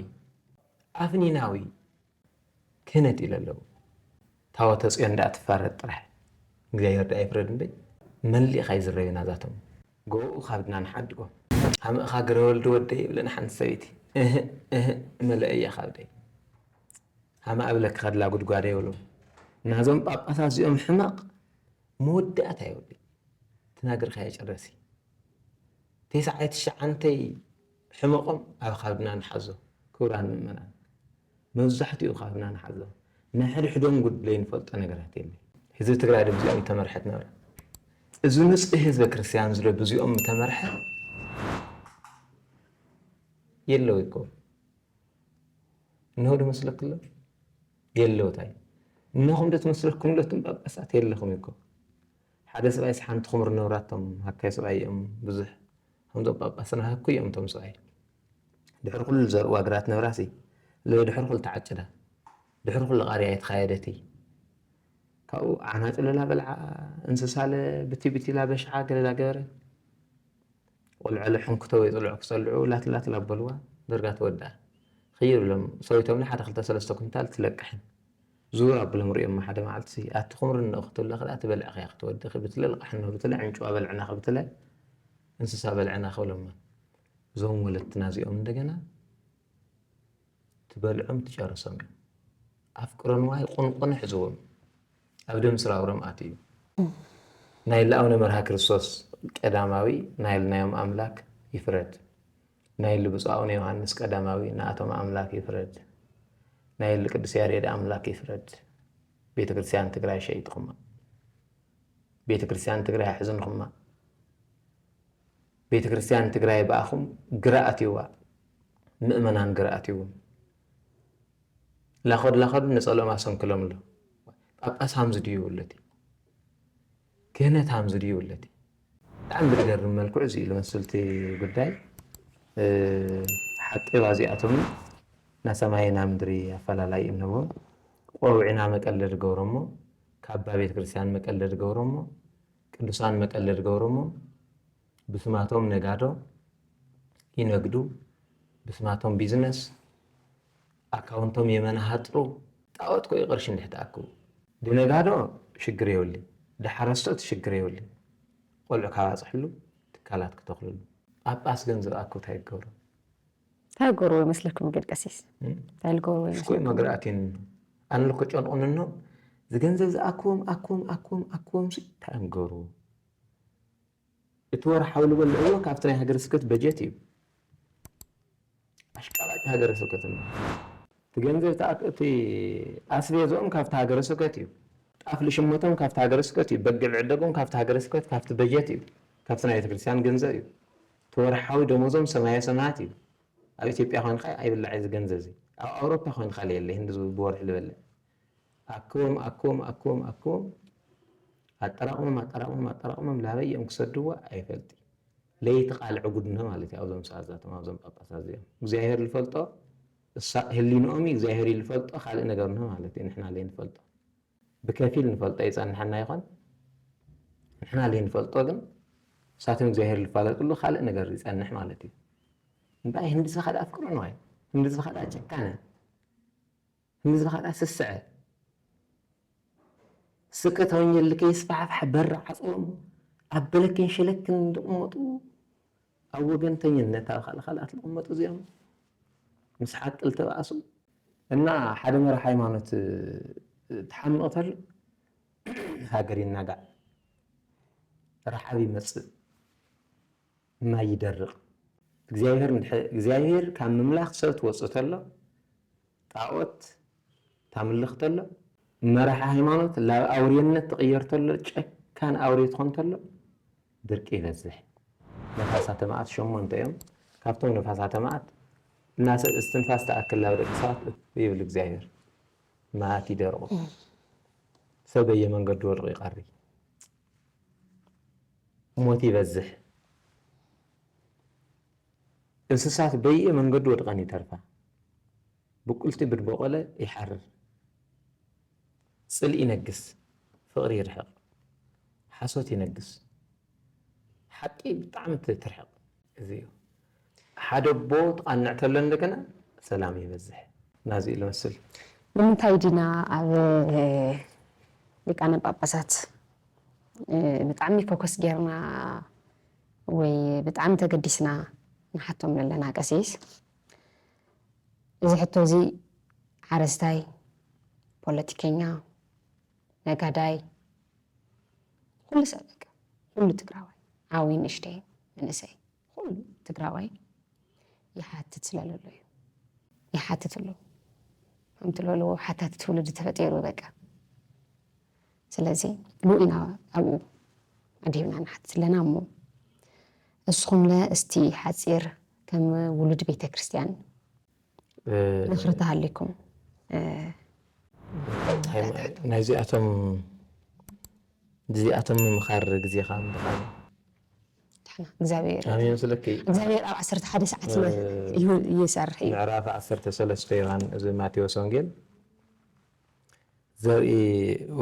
ኣፍኒናዊ ክህነት ኢለ ኣለዉ። ታቦተ ጽዮን ደኣ ትፋረድ ጥራሕ እግዚኣብሔር ደኣ ይፍረድ እምበይ መሊእኻ ይዝረዩ ናዛቶም። ጎኡ ካብድና ንሓድጎ ሃመእኻ ግረወልዲ ወደይ ይብለን ሓንቲ ሰበይቲ እህ እህ መለእያ ካብደይ ሃመ ኣብለኪ ከድላ ጉድጓደ ይብሉ ናዞም ጳጳሳት እዚኦም ሕመቕ መወዳእታ ይብሉ ትናግርካ የጨረሲ ተስዓይ ትሽዓንተይ ሕመቖም ኣብ ካብድና ንሓዞ። ክቡራን ምእመናን፣ መብዛሕትኡ ካብድና ንሓዞ። ናይ ሕድሕዶም ጉድለይ ንፈልጦ ነገራት የለ። ህዝቢ ትግራይ ዶ ብዚኦም ተመርሐት ነበረ? እዚ ንጹህ ህዝበ ክርስቲያን ዝዶ ብዚኦም ተመርሐ? የለዉ ይኮ። እንሆ ዶ መስለክሎ? የለውታይ። እንሆኹም ዶ ትመስለኩም ለቱም ጳጳሳት የለኹም ይኮ። ሓደ ሰብኣይ ሓንቲ ኹምር ነብራቶም ሃካይ ሰብኣይ እዮም ብዙሕ። ከምዞም ጳጳስና ሃኩ እዮም እቶም ሰብኣይ። ድሕሪ ኩሉ ዘርእዋ ግራት ነብራሲ፣ ድሕሪ ኩሉ ተዓጭዳ፣ ድሕሪ ኩሉ ቃርያ የተኻየደቲ። ካብኡ ዓናጭ ለላ በልዓ፣ እንስሳለ ብቲ ብቲ ላበሽዓ ገለላ ገበረ። ቆልዑ ለሕንክቶ ወይ ጽልዑ ክጸልዑ ላትላት ላበልዋ፣ ደርጋ ተወድኣ። ክይር ብሎም ሰዊቶምለ ሓደ ክልተ ሰለስተ ኩንታል ትለቅሕን። ዙር ኣብሎም ሪኦም ሓደ መዓልቲ ኣቲ ኹምርን ንእኽትለ ክዳ ትበልዕ ኸያ ክትወድኺ ብትለ ልቃሕኖ ብትለ ዕንጭዋ በልዕና ብትለ እንስሳ በልዕና ክብሎማ። እዞም ወለትና እዚኦም እንደገና ትበልዖም ትጨርሶም እዮም። ኣፍቅሮ ንዋይ ቁንቁን ሕዝዎም ኣብ ደም ስራውሮም ኣትዩ። ናይ ለኣውነ መርሃ ክርስቶስ ቀዳማዊ ናይ ልናዮም ኣምላክ ይፍረድ። ናይ ልብፁ ኣውነ ዮሃንስ ቀዳማዊ ንኣቶም ኣምላክ ይፍረድ። ናይ ልቅዱስ ያሬድ ኣምላክ ይፍረድ። ቤተ ክርስቲያን ትግራይ ሸይጥኹማ። ቤተ ክርስቲያን ትግራይ ኣሕዝንኹማ። ቤተ ክርስቲያን ትግራይ ብኣኹም ግራ ኣትይዋ። ምእመናን ግራ ኣትይዎም። ላኸዱ ላኸዱ ንጸሎም ኣሰንክሎም ኣሎ። ጳጳስ ሃምዚ ድዩ ይብሉ እቲ ክህነት ሃምዚ ድዩ ይብሉ እቲ። ብጣዕሚ ብዝገርም መልክዑ እዚ ኢሉ መስልቲ ጉዳይ። ሓቂ ባዚኣቶም ናሰማይ ናምድሪ ኣፈላላይ እምነዎም። ቆውዒና መቀለድ ገብሮሞ፣ ካባ ቤተ ክርስቲያን መቀለድ ገብሮሞ፣ ቅዱሳን መቀለድ ገብሮሞ። ብስማቶም ነጋዶ ይነግዱ፣ ብስማቶም ቢዝነስ ኣካውንቶም የመናሃጥሩ። ጣዖት ኮ ይቕርሽ እንድሕተኣክቡ። ድነጋዶ ሽግር የውሊ፣ ድሓረስቶት ሽግር የውሊ። ቆልዑ ካባፅሕሉ ትካላት ክተኽልሉ። ጳጳስ ገንዘብ ኣክቡ እንታይ ይገብሩ? እንታይ ይገብሩ ይመስለኩም ግን ቀሲስ? እንታይ ይገብሩ? ሽኮይ መግርኣትን ኣነ ልኮ ጨንቑንኖ ዝገንዘብ ዝኣክዎም ኣክዎም ኣክዎም ኣክዎም እንታይ እዮም ገሩ? እቲ ወርሓዊ ዝበልዕዎ ካብቲ ናይ ሃገረ ስብከት በጀት እዩ። ኣሽቃባጭ ሃገረ ስብከት ነው። እቲ ገንዘብ እቲ ኣስቤዝኦም ካብቲ ሃገረ ስብከት እዩ። ጣፍ ልሽመቶም ካብቲ ሃገረ ስብከት እዩ። በግዕ ዕደጎም ካብቲ ሃገረ ስብከት ካብቲ በጀት እዩ። ካብቲ ናይ ቤተክርስትያን ገንዘብ እዩ። እቲ ወርሓዊ ደሞዞም ሰማየ ሰማያት እዩ። ኣብ ኢትዮጵያ ኮይንካ ኣይብላዕ እዚ ገንዘብ እዚ። ኣብ ኣውሮፓ ኮይንካ ለየለ ህንዲ ብወርሒ ዝበልዕ ኣክቦም ኣክቦም ኣክቦም ኣክቦም ኣጠራቕሞም ኣጠራቕሞም ኣጠራቕሞም ላበይ እዮም ክሰድዎ ኣይፈልጥ። ለይቲ ቃልዕ ጉድነ ማለት እዩ። ኣብዞም ሰዓዛቶም ኣብዞም ጳጳሳት እዚኦም እግዚኣብሔር ዝፈልጦ ህሊንኦም እዩ እግዚኣብሔር እዩ ዝፈልጦ። ካልእ ነገር ንሆ ማለት እዩ ንሕና ለይ ንፈልጦ ብከፊል ንፈልጦ ይጸንሐና ይኾን። ንሕና ለይ ንፈልጦ ግን እሳቶም እግዚኣብሔር ዝፋለጥሉ ካልእ ነገር ይጸንሕ ማለት እዩ። እምበኣይ ህንዲ ዝኸዳ ኣፍቅሮ ንዋይ ህንዲ ዝኸዳ ጨካነ ህንዲ ዝኸዳ ስስዐ ስከ ተወኘል ከይስፋሕፋሕ በሪ ዓፅዎም ኣብ በለክን ሸለክን ዝቕመጡ ኣብ ወገንተኝነት ኣብ ካልእ ካልኣት ዝቕመጡ እዚኦም ምስ ሓቂ ልተባእሱ እና ሓደ መራ ሃይማኖት ትሓምቕ ተሎ ሃገር ይናጋዕ ረሓብ ይመፅእ ማይ ይደርቕ እግዚኣብሔር ካብ ምምላኽ ሰብ ትወፅእ ተሎ ጣዖት ታምልኽ ተሎ መራሒ ሃይማኖት ላብ ኣውሬነት ትቕየር ተሎ ጨካን ኣውሬ ትኾን ተሎ ድርቂ ይበዝሕ። ነፋሳተ መዓት ሸሞንተ እዮም። ካብቶም ነፋሳተ መዓት እናሰብ እስትንፋስ ትኣክል ላብ ደቂ ሰባት እፍ ይብል እግዚኣብሔር። መዓት ይደርቑ። ሰብ በየመንገዱ ወድቑ ይቐሪ። ሞት ይበዝሕ። እንስሳት በየ መንገዱ ወድቐን ይተርፋ። ብቁልቲ ብድበቆለ ይሓርር። ጽልኢ ይነግስ፣ ፍቕሪ ይርሕቕ። ሓሶት ይነግስ፣ ሓቂ ብጣዕሚ ትርሕቕ። እዚ እዩ። ሓደ ኣቦ ትቓንዕ ተሎ እንደገና ሰላም ይበዝሕ። ናዚ ኢሉ መስል። ንምንታይ ዲና ኣብ ሊቃነ ጳጳሳት ብጣዕሚ ፎከስ ጌርና ወይ ብጣዕሚ ተገዲስና ንሓቶም ዘለና ቀሲስ? እዚ ሕቶ እዚ ሓረስታይ፣ ፖለቲከኛ፣ ነጋዳይ፣ ኩሉ ሰብ በቃ፣ ኩሉ ትግራዋይ፣ ዓብይ ንእሽተይ፣ መንእሰይ፣ ኩሉ ትግራዋይ ይሓትት ስለለሎ እዩ። ይሓትት ኣሎ። ከምቲ ዝበልዎ ሓታቲ ትውልዲ ተፈጢሩ በቃ። ስለዚ ብኡ ኢና ኣብኡ ኣድሂብና ንሓትት ኣለና። እሞ እስኹምለ እስቲ ሓፂር ከም ውሉድ ቤተ ክርስቲያን ምኽሪ ተሃሊኩም ናይዚኣቶም እዚኣቶም ምምኻር ግዜኻ ምድኻም ድሕና እግዚኣብሔር ኣሜን ስለኪ እግዚኣብሔር ኣብ ዓሰርተ ሓደ ሰዓት ይሰርሕ እዩ። ምዕራፍ ዓሰርተ ሰለስተ ዮሃን እዚ ማቴዎስ ወንጌል ዘርኢ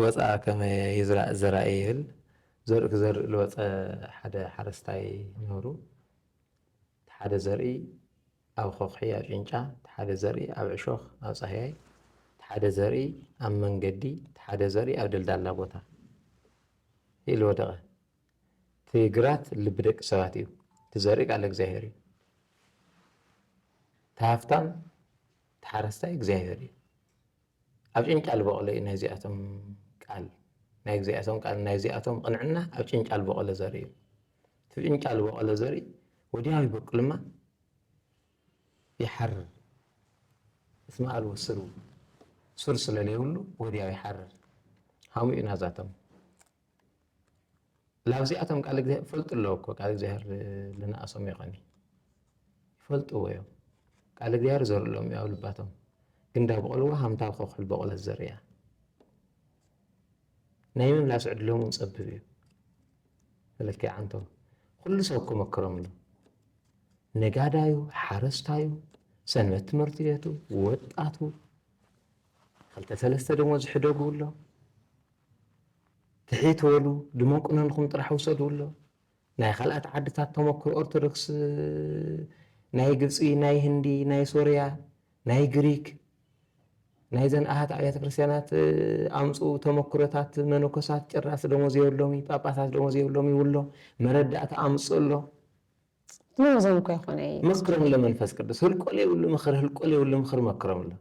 ወፃ ከመ ይዝራእ ዘራኢ ይብል። ዘርኢ ክዘርእ ዝወፀ ሓደ ሓረስታይ ነይሩ። ሓደ ዘርኢ ኣብ ኾኽሒ ኣብ ጭንጫ፣ ሓደ ዘርኢ ኣብ ዕሾኽ ኣብ ፃህያይ፣ ሓደ ዘርኢ ኣብ መንገዲ፣ ሓደ ዘርኢ ኣብ ደልዳላ ቦታ ኢሉ ወደቐ። እቲ ግራት ልቢ ደቂ ሰባት እዩ። እቲ ዘርኢ ቃል እግዚኣብሔር እዩ። እቲ ሃፍታም እቲ ሓረስታይ እግዚኣብሔር እዩ። ኣብ ጭንጫ ዝበቖለ እዩ ናይዚኣቶም ቃል ናይ እግዚኣብሔር ቃል ናይዚኣቶም ቅንዕና ኣብ ጭንጫ ዝበቖለ ዘርኢ እዩ። እቲ ጭንጫ ዝበቖለ ዘርኢ ወዲያው ይበቁልማ ይሓርር። እስመ ኣልቦ ስሩ ሱር ስለለይብሉ ወዲያው ይሓርር። ሃሙ እዩ ናዛቶም ላብዚኣቶም ቃል እግዚኣብሔር ይፈልጡ ኣለዉ እኮ ቃል እግዚኣብሔር ልንኣሶም ይኾን ይፈልጥዎ እዮም። ቃል እግዚኣብሔር ዘርእሎም እዩ ኣብ ልባቶም ግን እንዳበቐልዎ ሃምታ ኮኽል በቐለት ዘርእያ ናይ ምምላስ ዕድሎም እውን ጸብብ እዩ። መለኪ ዓንቶ ኩሉ ሰብ ክመክሮም ኣሎ። ነጋዳዩ፣ ሓረስታዩ፣ ሰንበት ትምህርቲ ቤቱ፣ ወጣቱ ክልተ ሰለስተ ደሞዝ ሕደጉ ኣሎ። ትሒት በሉ ድመቁነንኹም ጥራሕ ውሰዱ ኣሎ። ናይ ካልኣት ዓድታት ተመክሮ ኦርቶዶክስ ናይ ግብፂ ናይ ህንዲ ናይ ሶርያ ናይ ግሪክ ናይዘን ኣሃት ኣብያተ ክርስቲያናት ኣምፁ ተመክሮታት መነኮሳት ጭራስ ደሞዝ የብሎም እዩ ጳጳሳት ደሞዝ የብሎም ይብሎ መረዳእታ ኣምፁ ኣሎ ደሞዞም እኮ ይኾነ እዩ መክሮም ለመንፈስ ቅዱስ ህልቆ ለይብሉ ምኽር ህልቆ ለይብሉ ምኽር መክሮም ኣሎ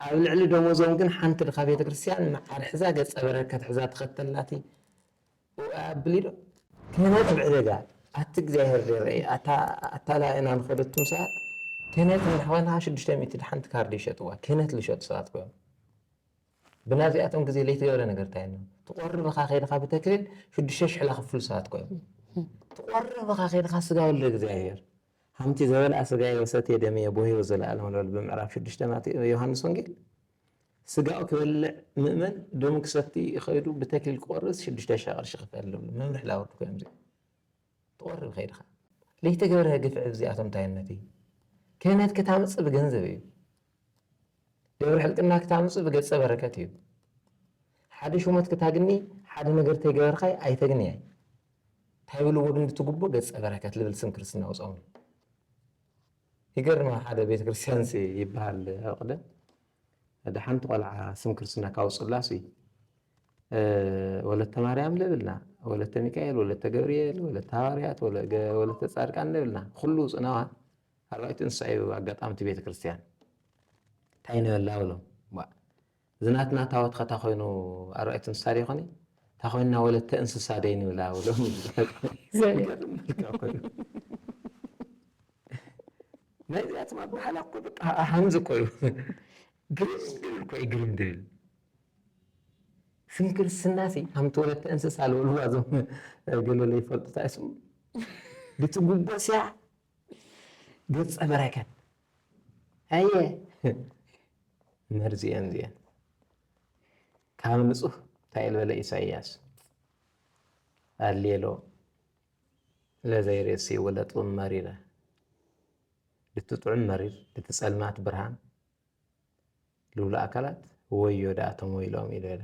ኣብ ልዕሊ ደሞዞም ግን ሓንቲ ድኻ ቤተ ክርስቲያን መዓር ሕዛ ገጸ በረከት ሕዛ ትኸተላቲ ኣብሊዶ ክህነት ብዕደጋ ኣቲ እግዚኣብሔር ደረኢ ኣታ ኣታላ ኢና ንኸደቱም ሰባት ክህነት ንሕዋና ሽዱሽተ ሚእቲ ሓንቲ ካርድ ይሸጥዋ ክህነት ልሸጡ ሰባት ኮይኖም ብናዚኣቶም ግዜ ለይተገብረ ነገር እንታይ ነው ትቆርብኻ ከይድኻ ብተክሊል ሽዱሽተ ሽሕ ላኽፍሉ ሰባት ኮይኖም ትቆርብኻ ከይድኻ ስጋ ወልደ እግዚኣብሔር ሓንቲ ዘበልኣ ስጋየ ወሰትየ ደምየ ቦህዮ ዘለኣለም ልበል ብምዕራፍ ሽዱሽተ ማቴ ዮሃንስ ወንጌል ስጋኡ ክበልዕ ምእመን ደሙ ክሰቲ ከይዱ ብተክሊል ክቆርስ ሽዱሽተ ሺሕ ቅርሺ ክፈል ዝብሉ መምርሒ ላወርዱ ኮይኖም እዚኦም ትቆርብ ከይድኻ ለይተገብረ ግፍዒ እዚኣቶም እንታይነት እዩ ክህነት ክታምፅእ ብገንዘብ እዩ ደብረ ሕልቅና ክታምፅእ ብገፀ በረከት እዩ ሓደ ሹመት ክታግኒ ሓደ ነገር ተይገበርካይ ኣይተግንያይ እንታይ ብልዎ ግን ብትጉቦ ገፀ በረከት ልብል ስም ክርስትና ውፀምሉ ይገርም ሓደ ቤተክርስትያን ይበሃል ኣብ ቅደም ሓደ ሓንቲ ቆልዓ ስም ክርስትና ካውፅላስ ወለተ ማርያም ልብልና ወለተ ሚካኤል ወለተ ገብርኤል ወለተ ሃዋርያት ወለተ ፃድቃን ልብልና ኩሉ ውፅናዋ ኣርባዕቱ እንስሳ እዩ ኣጋጣሚ እቲ ቤተክርስትያን እንታይ ንበላ ብሎም እዚ ናትና ታወት ከታ ኮይኑ ኣርባዕቱ እንስሳ ዶ ይኾን እታ ኮይና ወለተ እንስሳ ደይ ንብላ ብሎም ናይዚኣቶም ኣባህላ እኮ በቃ ሃምዚ እኮ እዩ ግርም ድብል እኮ እዩ ግርም ድብል ስም ክርስትናሲ ሃምቲ ወለተ እንስሳ ልበልዋ እዞም ገለ ለይፈልጡ ታይስሙ ብቲ ጉቦስያ ገጸ በረከት ኣየ መርዚ እየን እዚአን ካብ ንጹህ እንታይ ልበለ ኢሳይያስ ኣሌሎ ለዘይርእሲ ወለጥም መሪረ ልትጥዑም መሪር ልትጸልማት ብርሃን ልብሉ ኣካላት ወዮ ደኣ ተመይሎም ኢሉ በለ።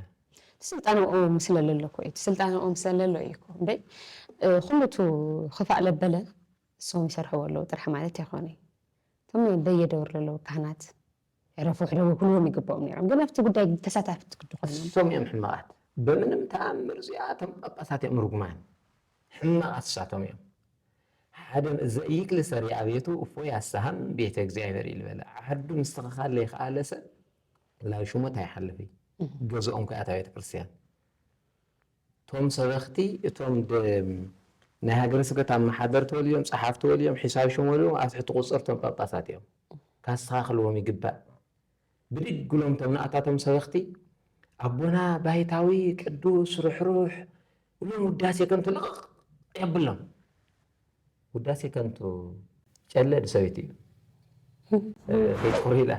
ስልጣንኦም ስለለሎ እኮ እዩ። ስልጣንኦም ስለለሎ እዩ እኮ እምበይ ኩሉ እቱ ክፋእ ለበለ እሶም ይሰርሕዎ ኣለዉ ጥራሕ ማለት ኣይኮነ። እቶም በየደብር ለለዉ ካህናት ዕረፉ ሕደጉ ክብልዎም ይግብኦም ነይሮም። ግን ኣብቲ ጉዳይ ተሳታፍቲ ግዲ ኮይኖም። እሶም እዮም ሕማቓት። በምንም ተኣምር እዚኣቶም ጳጳሳት እዮም ርጉማን። ሕማቓት እሳቶም እዮም። ሓደ ዘኢይክል ሰሪዓ ቤቱ እፎይ ኣሳሃም ቤተ እግዚኣብሔር ኢሉ በለ። ዓዱ ምስትኽኻል ለይኸኣለ ሰብ ላብ ሽሞት ኣይሓልፍ እዩ። ገዝኦም ከኣ እታ ቤተ ክርስቲያን። እቶም ሰበኽቲ እቶም ደ- ናይ ሃገረ ስብከት ኣመሓደርቲ ወልዮም፣ ጸሓፍቲ ወልዮም፣ ሒሳብ ሽም ወልዮም ኣብ ትሕቲ ቁጽርቶም ጳጳሳት እዮም። ካስተኻኽልዎም ይግባእ። ብድግ ኢሎም እቶም ንኣታቶም ሰበኽቲ፣ ኣቦና ባይታዊ ቅዱስ ርሕሩሕ፣ ኢሎም ውዳሴ ከንቱ ልቕቕ የብሎም። ውዳሴ ከንቱ ጨለ ድሰበይቲ እዩ። እ፣ ከይትኩሪ ኢላ።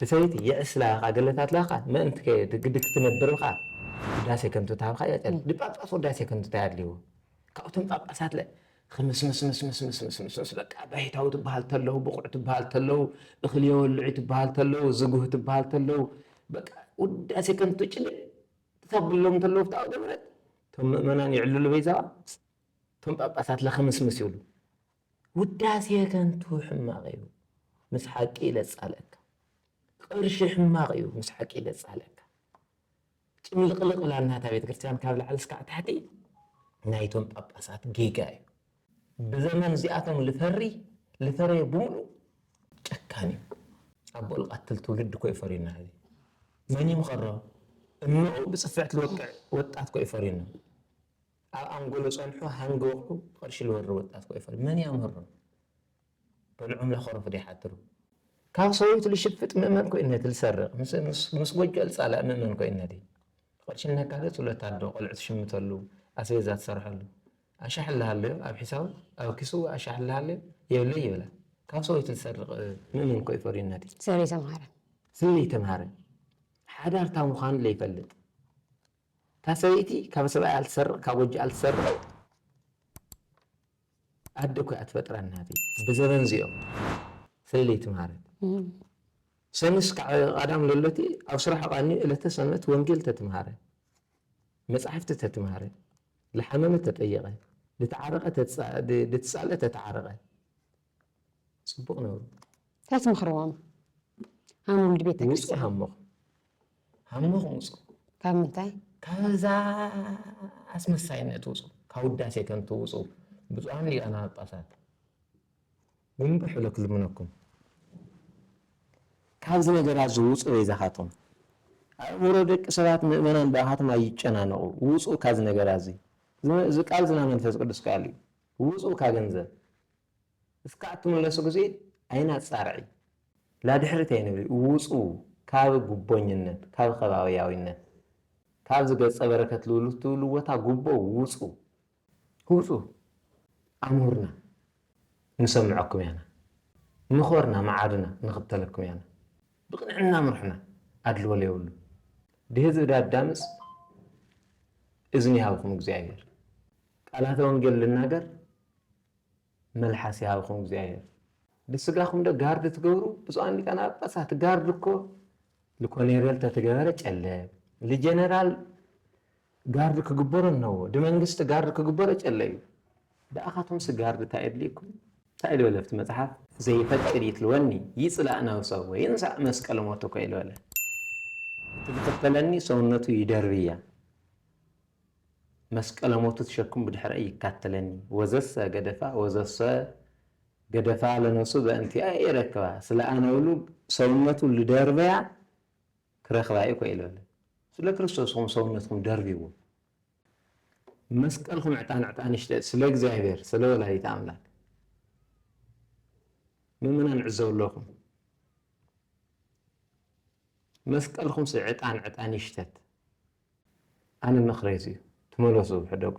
ድሰበይቲ የዕስላ ኻ ገለታት ላኻ፣ ምእንቲ ከ-፣ ድግድግ ክትነብር ኻ፣ ውዳሴ ከንቱ ትሃብኻ እያ ጨለ። ድጳጳስ ውዳሴ ከንቱ እንታይ ኣድልይዎ? ካብቶም ጳጳሳት ለ-፣ ኽምስምስምስምስምስምስምስ በቃ ባይታዊ ትበሃል ተለዉ፣ ብቑዕ ትበሃል ተለዉ፣ እኽሊ የወልዑ ትበሃል ተለዉ፣ ዝጉህ ትበሃል ተለዉ፣ በቃ ውዳሴ ከንቱ ጭልጥ ተብሎም ተለዉ፣ ፍትኣዊ ደብረት እቶም ምእመናን ይዕልሉ በይዛዋ። እቶም ጳጳሳት ለኽምስምስ ይብሉ። ውዳሴ ከንቱ ሕማቕ እዩ፣ ምስ ሓቂ ይለጻለካ። ቅርሺ ሕማቕ እዩ፣ ምስ ሓቂ ይለጻለካ። ጭምልቕልቕ ብላና እታ ቤተ ክርስቲያን ካብ ላዕሊ እስካዕ ታሕቲ ናይቶም ጳጳሳት ጌጋ እዩ። ብዘመን እዚኣቶም ልፈሪ፣ ልፈረየ ብምሉ ጨካን እዩ። ኣቦ ልቐትል ትውልድ እኮ እዩ ፈርዩና። እዚ መን እዩ ምኸሮ? እምኡ ብጽፍዕት ልወቅዕ ወጣት እኮ እዩ ፈርዩና። ኣብ ኣንጎሎ ጸንሑ ሃንገ ወቕዑ ቅርሺ ልወሪ ወጣት እኮ እዩ ፈርዩ። መን እዩ ኣምህሮ? በልዖም ለኸረፉ ዶ ይሓድሩ? ካብ ሰበይቱ ልሽፍጥ ምእመን ኮይነቲ ልሰርቕ፣ ምስ፣ ምስ፣ ምስ ጎጆ ልጻላእ ምእመን ኮይነቲ። ቅርሺ ነጋዶ ጸሎት ኣዶ፣ ቆልዑ ትሽምተሉ፣ ኣስቤዛ ትሰርሐሉ። ኣሻሕ ልሃለዮ፣ ኣብ ሒሳቡ፣ ኣብ ኪሱ ኣሻሕ ልሃለዮ፣ የብለይ ይብላ። ካብ ሰበይቱ ልሰርቕ ምእመን ኮይ ፈርዩነቲ። ስለይ ተምሃረ። ስለይ ተምሃረ። ሓዳርታ ምዃኑ ለይፈልጥ። እታ ሰበይቲ ካብ ሰብኣይ ኣልትሰርቕ፣ ካብ ጎጆ ኣልትሰርቕ። ኣደ እኮ እያ ትፈጥረና እቲ ብዘበን እዚኦም። ስለለይ ትምሃረ። እም። ሰኑስ ከዓ ቀዳም ለለቲ ኣብ ስራሕ ቃኒ ዕለተ ሰንበት ወንጌል ተትምሃረ። መጻሕፍቲ ተትምሃረ። ለሓመመ ተጠየቐ። ልተዓረቐ ተትጻ-፣ ድ-፣ ልትጻለ ተተዓረቐ። ጽቡቕ ነብሩ። እንታይ ትምኽርዎም? ሃም ወልድ ቤተ ውጹ ክርስቲያን። ሃሞኽ። ሃሞኽ ውጹ። ካብ ምንታይ? ካብዛ ኣስመሳይነት ውጹ። ካብ ውዳሴ ከንቱ ውጹ። ብፁዓን ሊቃነ ጳጳሳት። ጉንብሕ ኢለ ክልምነኩም። ካብዚ ነገር ኣዚ ውጹ በይዛኻትኩም። ኣእምሮ ደቂ ሰባት ምእመናን ብኣኻትኩም ኣይጨናነቑ። ውጹ ካብዚ ነገር ኣዚ። እዚ፣ እዚ ቃል ዝና መንፈስ ቅዱስ ቃል እዩ። ውጹ ካብ ገንዘብ። እስካዕ እትምለሱ ግዜ ኣይናጻርዒ። ላድሕሪት ኣይንብል። ውጹ ካብ ጉቦኝነት፣ ካብ ከባብያዊነት፣ ካብዚ ገጸ በረከት ልብሉ እትብሉ ቦታ ጉቦ ውጹ። ውጹ። ኣምሁርና። ንሰምዐኩም ያና። ምኾርና፣ መዓድና፣ ንኽተለኩም ያና። ብቕንዕና ምርሑና። ኣድልዎ ለየብሉ። ድህዝቢ ዳዳምጽ እዝኒ ይሃብኩም እግዚኣብሔር። ቃላተ ወንጌል ልናገር፣ መልሓስ ይሃብኹም እግዚኣብሔር። ብስጋኹም ዶ ጋርድ ትገብሩ? ብፁዓን ሊቃነ ጳጳሳት ጋርድ እኮ ልኮኔሬል ተተገበረ ጨለ፣ ልጀነራል ጋርድ ክግበሮ እነዎ፣ ድመንግስቲ ጋርድ ክግበሮ ጨለ እዩ። ደኣኻትኩም ሲ ጋርድ እንታይ የድልየኩም? እንታይ ኢሉ በለ ኣብቲ መጽሓፍ? ዘይፈቅድ ይትልወኒ፣ ይጽላእ ነብሰ ወይንሳእ መስቀል ሞቱ እኮ ኢሉ በለ። እቲ ዝኽተለኒ ሰውነቱ ይደርብያ። መስቀለ ሞቱ ተሸክሙ ብድሕረይ ይካተለኒ። ወዘሰ ገደፋ፣ ወዘሰ ገደፋ ለነፍሱ በእንቲኣ የረክባ። ስለ ኣነ ብሉ ሰውነቱ ልደርበያ ክረኽባ እዩ እኮ ኢሉ በለ። ስለ ክርስቶስ ኹም ሰውነትኩም ደርብይዎ። መስቀልኩም ዕጣን ዕጣን ይሽተት ስለ እግዚኣብሔር፣ ስለ ወላዲተ ኣምላክ። ምእመናን ዕዘቡ ኣለኹም። መስቀልኩም ሲ ዕጣን ዕጣን ይሽተት። ኣነ ምኽረይ እዚ እዩ። ትመለሱ ብሕደጉ።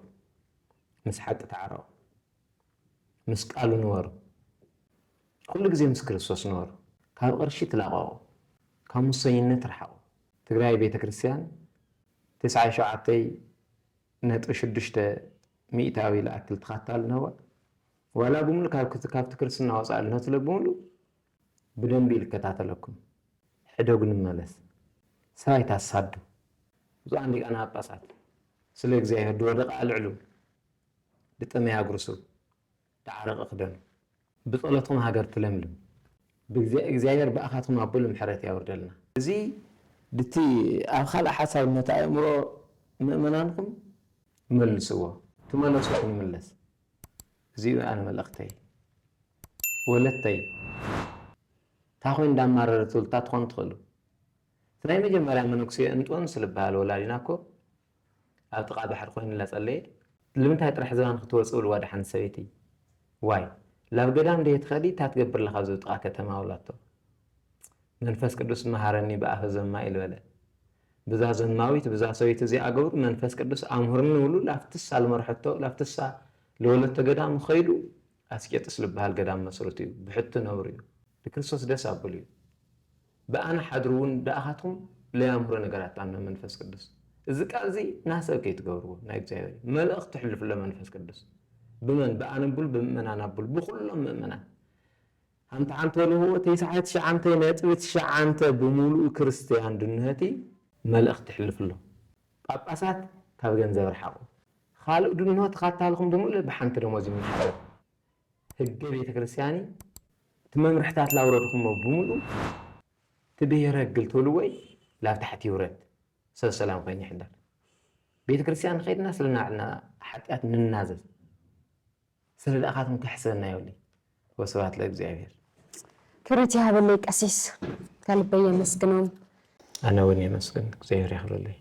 ምስ ሓቂ ተዓረቑ። ምስ ቃሉ ንበሩ። ኩሉ ግዜ ምስ ክርስቶስ ንበሩ። ካብ ቅርሺ ትላቐቑ። ካብ ሙሰኝነት ርሓቑ። ትግራይ ቤተ ክርስቲያን ተስዓን ሸውዓተን ነጥቢ ሽዱሽተ ሚእታዊ ዝኣክል ተኻታሊ ነዋ። ዋላ ብምሉእ ካብ ክት-፣ ካብቲ ክርስትና ወፃእ ነቲ ለ ብምሉእ ብደንቢ ይልከታተለኩም። ሕደጉ ንመለስ። ሰብ ኣይታሳዱ። ብፁዓን ሊቃነ ጳጳሳት ስለ እግዚኣብሔር ድወደቐ ኣልዕሉ፣ ድጠመየ ኣጉርሱ፣ ድዓረቐ ክደኑ። ብጸሎትኩም ሃገር ትለምልም። ብእግዚኣ-፣ እግዚኣብሔር ብኣኻትኩም ኣቢሉ ምሕረት ያውርደልና። እዚ ድቲ ኣብ ካልእ ሓሳብ ነቲ ኣእምሮ ምእመናንኩም መልስዎ። ትመለሱ ክንምለስ። እዚ'ዩ ኣነ መልእኽተይ። ወለተይ፣ እንታይ ኮይኑ እንዳማረረ ትብሉ እታ ትኾኑ ትኽእሉ። እቲ ናይ መጀመርያ መነኩሴ እንጦንስ ዝበሃል ወላዲና እኮ ኣብ ጥቓ ባሕሪ ኮይኑ እናጸለየ፣ ልምንታይ ጥራሕ ዝባን ክትወፅእ ብልዋ ደሓን ሰበይቲ? ዋይ፣ ላብ ገዳም ደይ ትኸዲ? እታ ትገብር ኣለኻ ኣብዚ ጥቓ ከተማ? ብላቶ። መንፈስ ቅዱስ መሃረኒ ብኣፈ ዘማ ኢሉ በለ። ብዛ ዘማዊት ብዛ ሰበይቲ እዚኣ ገብሩ መንፈስ ቅዱስ ኣምሁርኒ ብሉ ላፍትሳ ልመርሐቶ ላፍትሳ ልወለቶ ገዳም ኸይዱ ኣስቄጥስ ልበሃል ገዳም መስርቱ እዩ። ብሕቱ ነብሩ እዩ። ንክርስቶስ ደስ ኣብሉ እዩ። ብኣነ ሓድሩ እውን ደኣኻትኩም ለያምህሮ ነገራት ኣምነ መንፈስ ቅዱስ። እዚ ቃል እዚ ናሰብ ከይትገብርዎ ናይ እግዚኣብሔር እዩ። መልእኽቲ ትሕልፍሎ መንፈስ ቅዱስ ብመን ብኣነ ቡል ብምእመናን ኣቡል ብኩሎም ምእመናን ሓንቲ ሓንቲ ወልዎ ተስዓት ትሽዓንተ ነጥቢ ትሽዓንተ ብምሉእ ክርስትያን ድንህቲ መልእኽቲ ትሕልፍሎ። ጳጳሳት ካብ ገንዘብ ርሓቑ። ካልእ ድንሆ ተኻታልኹም ብምሉእ ብሓንቲ ደሞዝ ይመሓደር። ህገ ቤተ ክርስቲያኒ እቲ መምርሕታት ላውረድኹሞ ብምሉእ እቲ ብሄረ ህግ ልትብልዎ እዩ ላብ ታሕቲ ይውረድ። ሰብ ሰላም ኮይኑ ይሕደር። ቤተ ክርስቲያን ንኸይድና ስለና ዕልና ሓጢኣት ንናዘዝ። ስለ ደኣኻትኩም ከሕስበና የብለይ። ወስብሐት ለእግዚኣብሔር። ክብረት ይሃበለይ ቀሲስ፣ ከልበይ የመስግኖም። ኣነ እውን የመስግን እግዚኣብሔር ያኽብረለይ።